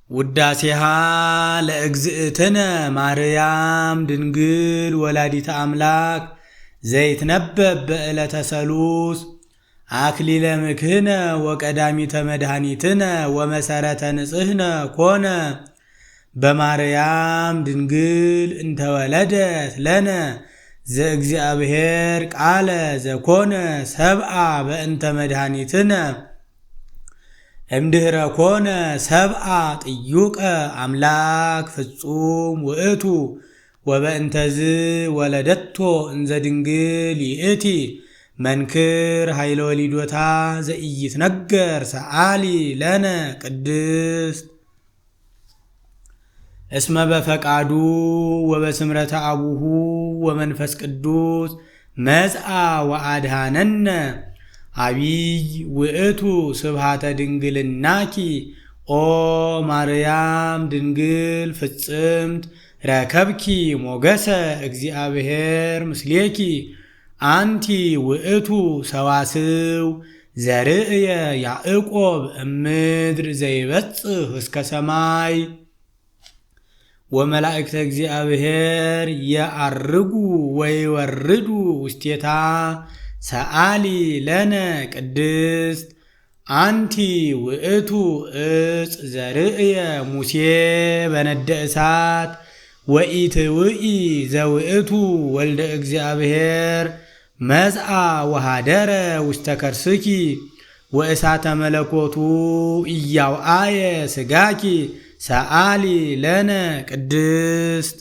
ውዳሴሃ ለእግዝእትነ ማርያም ድንግል ወላዲተ አምላክ ዘይትነበብ በዕለተ ሰሉስ። አክሊለ ምክህነ ወቀዳሚተ መድኃኒትነ ወመሰረተ ንጽህነ ኮነ በማርያም ድንግል እንተወለደት ለነ ዘእግዚአብሔር ቃለ ዘኮነ ሰብአ በእንተ መድኃኒትነ። እምድኅረ ኮነ ሰብአ ጥዩቀ አምላክ ፍጹም ውእቱ፣ ወበእንተዝ ወለደቶ እንዘ ድንግል ይእቲ። መንክር ኃይለ ወሊዶታ ዘኢይትነገር ሰአሊ ለነ ቅድስት። እስመ በፈቃዱ ወበስምረተ አቡሁ ወመንፈስ ቅዱስ መጽአ ወአድኀነነ። አቢይ ውእቱ ስብሃተ ድንግልናኪ ኦ ማርያም ድንግል ፍጽምት፣ ረከብኪ ሞገሰ እግዚአብሔር ምስሌኪ። አንቲ ውእቱ ሰዋስው ዘርእየ ያዕቆብ እምድር ዘይበጽሕ እስከ ሰማይ፣ ወመላእክተ እግዚአብሔር የዐርጉ ወይወርዱ ውስቴታ። ሰአሊ ለነ ቅድስት። አንቲ ውእቱ ዕፅ ዘርእየ ሙሴ በነደ እሳት ወኢትውኢ፣ ዘውእቱ ወልደ እግዚአብሔር መጽአ ወሃደረ ውስተ ከርስኪ፣ ወእሳተ መለኮቱ ኢያውአየ ስጋኪ። ሰአሊ ለነ ቅድስት።